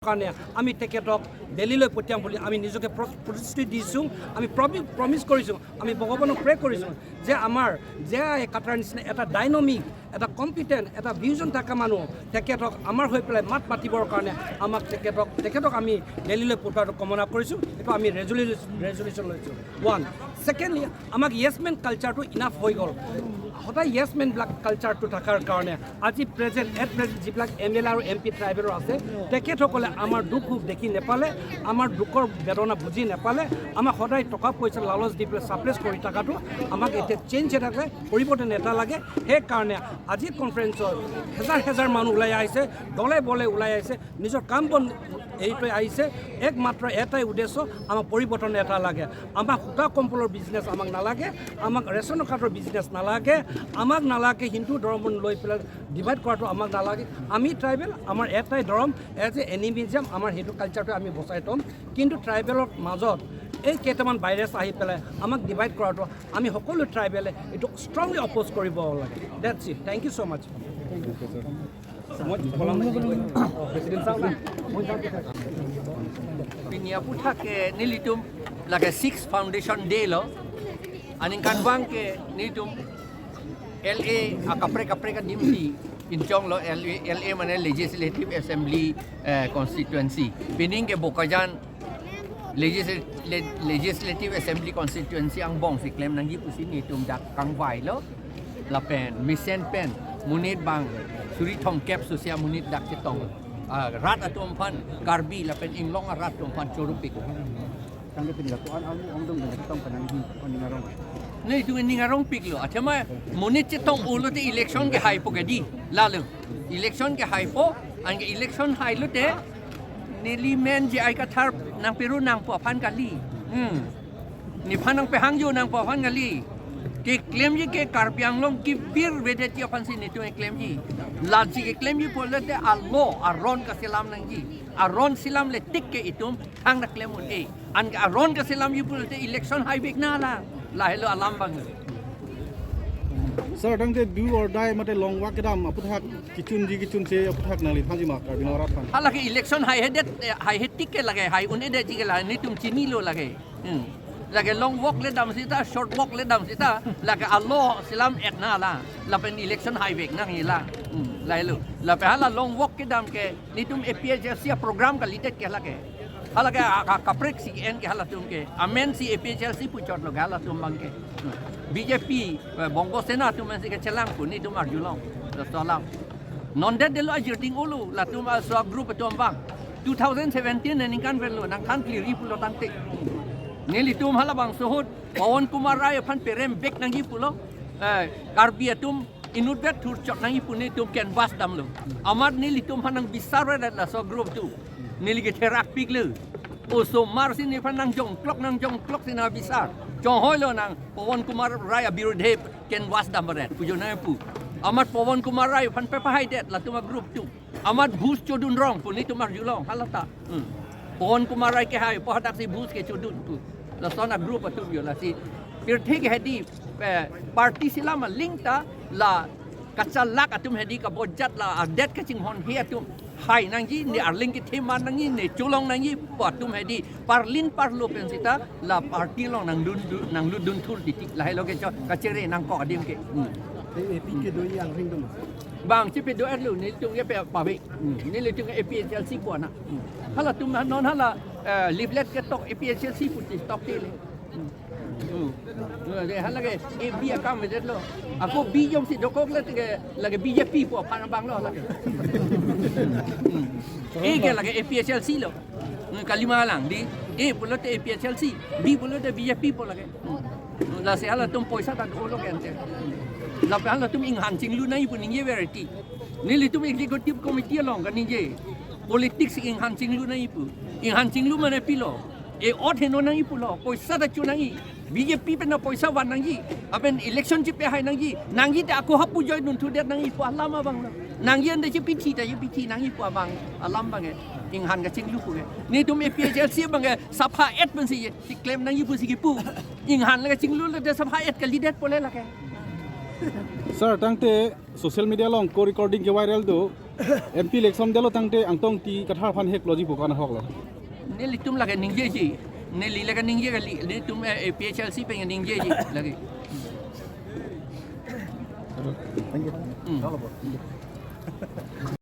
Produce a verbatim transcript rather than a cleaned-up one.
কাৰণে আমি তেখেতক দিল্লীলৈ পঠিয়াম বুলি আমি নিজকে প্ৰ-, প্ৰতিশ্ৰুতি দিছোঁ। আমি প্ৰমি-, প্ৰমিছ কৰিছোঁ, আমি ভগৱানক প্ৰে কৰিছোঁ যে আমাৰ জে আই কাটাৰ নিচিনা এটা ডাইনামিক, এটা কম্পিটেণ্ট, এটা ভিজন থকা মানুহ তেখেতক আমাৰ হৈ পেলাই মাত মাতিবৰ কাৰণে আমাক তেখেতক, তেখেতক আমি দিল্লীলৈ পঠোৱাটো কামনা কৰিছোঁ। এইটো আমি ৰেজুলি-, ৰেজুলিউশ্যন লৈছোঁ। ওৱান। ছেকেণ্ডলি, আমাক য়েছ মেন কালচাৰটো ইনাফ হৈ গ'ল। সদায় য়েছ মেনবিলাক কালচাৰটো থকাৰ কাৰণে আজি প্ৰেজেণ্ট, এট প্ৰেজেণ্ট যিবিলাক এম এল এ আৰু এম পি ট্ৰাইবেলৰ আছে, তেখেতসকলে আমাৰ দুখ সুখ দেখি নেপালে, আমাৰ দুখৰ বেদনা বুজি নেপালে, আমাক সদায় টকা পইচা লালচ দি পেলাই ছাপ্ৰেছ কৰি থকাটো আমাক এতিয়া চেঞ্জ এটা লাগে, পৰিৱৰ্তন এটা লাগে। সেইকাৰণে আজি কনফাৰেন্সত হেজাৰ হেজাৰ মানুহ ওলাই আহিছে, দলে বলে ওলাই আহিছে, নিজৰ কাম বন এৰি থৈ আহিছে। একমাত্ৰ এটাই উদ্দেশ্য, আমাক পৰিৱৰ্তন এটা লাগে। আমাক সূতা কম্বলৰ বিজনেছ আমাক নালাগে, আমাক ৰেচন কাৰ্ডৰ বিজনেছ নালাগে, আমাক নালাগে হিন্দু ধৰ্ম লৈ পেলাই ডিভাইড কৰাটো আমাক নালাগে। আমি ট্ৰাইবেল, আমাৰ এটাই ধৰ্ম, এজ এ এনিমিজিয়াম আমাৰ সেইটো কালচাৰটো আমি বচাই থ'ম। কিন্তু ট্ৰাইবেলৰ মাজত এই কেইটামান ভাইৰাছ আহি পেলাই আমাক ডিভাইড কৰাটো আমি সকলো ট্ৰাইবেলে এইটো ষ্ট্ৰংলি অপ'জ কৰিব লাগে। That's it. Thank you so much. Pini aphuthak ke nelitum lake six foundation day lo. Aningkanvang ke nelitum L A akaprek kaprek adim si inchong lo. L A, L A mane Legislative Assembly, eh, Constituency. Pining ke Bokajan Legisl-, Le-, Legislative Assembly Constituency angbong si klem nangji pusi nelitum dak kangvai lo. Lapen mesen pen monit bang suri thomkep susia monit dak chetong. Ah, rat atum aphan, Karbi lapen inglong arat atum aphan chorupik. Tangte pini lapu-an almu ongdung dan chetong penang di oning arong. Nelitum ning arongpik lo. Athema monit chetong ulo te election ke haipo ke di. Lalu election ke haipo, anke election hai lo te neli men J I Kathar nangperu nangpo aphan kali. Hmm. Nephan nangpehangjo nangpo aphan kali. Keklemji ke Karbi Anglong kevirvedetji aphan si nelitum keklemji. Laji keklemji pulote alo aron kaselam nangji. Aron selamle tik ke itum thangta klem un-e. Anke aron kaselamji pulote election haivek nang la. Lahelo alam bang. Sir, tangte do or die mate long walk kedam aphuthak kechunji kechunche aphuthak nangliphanji ma Karbi Anglong arat aphan? Hala ke election haihedet, eh, haihe tik ke lake, hai un-edetji ke la, nelitum chinilo lake. Hmm. Lake long walk le dam seta, short walk le dam seta, lake alo selam-et nang la, lapen election haivek nangji la. Hmm, lahelo. Lapen hala long walk kedam ke, nelitum A P H L C aprogram kalidet ke lake. Hala ke a, a, kaprek si en ke halatum ke. Amen si A P H L C puchot lo ke halatum bang ke. Hmm. B J P, eh, Bongo Sena atum si kechelang pu nelitum arjulong. Laso alam. Non det detlo ajir ding ulu, latum aso group atum bang. Two thousand seventeen aningkan pen lo, nangthan clear-i pulo tangte. Nelitum halabangso ahut, Pawan Kumar Rai aphan perembek nangji pulo, eh, Karbi atum inutvet thurchot nangji pu nelitum canvass damlo. Amat nelitum aphan nangbisar-et laso group atum. Neli ketherakpiklo. Osomar si nephan nangjongklok, nangjongklok si nangbisar. Chonghoi lonang, Pawan Kumar Rai abirudhe canvass damret pujo nangpu. Amat Pawan Kumar Rai aphan pepahaidet latum agroup atum. Amat bus chodun rong pu nelitum arjulong halata. Hmm. Pawan Kumar Rai kehaipo hadak si bus kechodun pu. Lason agroup atum jo lasi. Pirthe ke hedi, eh, party selam aling ta la kachalak atum hedi kabojat la adet kachinghonhe atum. Hai nangji, ne arleng kethe man nangji, ne cholong nangji pu atum hedi parlin parlo pen seta la party along nanglun, nanglutdun thur titik, lahelo ke cho kachere nangkok adim ke. Hmm. Te A P kedo yang ring dum. Bang chepedo-etlo, nelitum ke pe pave. Hmm. Nelitum ke A P H L C pu anak. Hmm. Halatum non hala, eh, leaflet ketok A P H L C pu ti tok tele. Hmm. Hmm. Hala ke A B akam avedetlo. Ako B jongsi dokok le te ke lake B J P pu aphan abang lo lake. Hmm. A ke lake A P H L C lo. Hmm, kalima lang di. A pulote A P H L C, B pulote B J P pu lake. Hmm. Lasi halatum poisa ta dolo ke ante. Lapen halatum inghan chinglu nangji pu ningje verity. Nelitum executive committee along kaningje. Politics inghan chinglu nangji pu. Inghan chinglu mane pilo. E-ot heno nangji pulo. Poisa ta cho nangji. B J P pen ta poisa van nangji. Lapen election chepehai nangji. Nangji te ako hapu join-un thudet nangji pu alam abang lo. Nangji ante chepithi ta chepithi nangji pu abang alam bang e. Inghan kachinglu pu e. Nelitum A P H L C bang e sapha-et pensi e. Si klem nangji pusi kipu. Inghan le kachinglu le te sapha-et kalidet pole lake. Sir, tangte social media along ko recording ke viral do. M P election detlo tangte Angtong Engti Kathar aphan hekloji pu ko-an ahok lo? Nelitum lake ningjeji. Neli lake ningje kali. Nelitum eh, eh, P H L C pen ningjeji lake. Thank you. Hmm.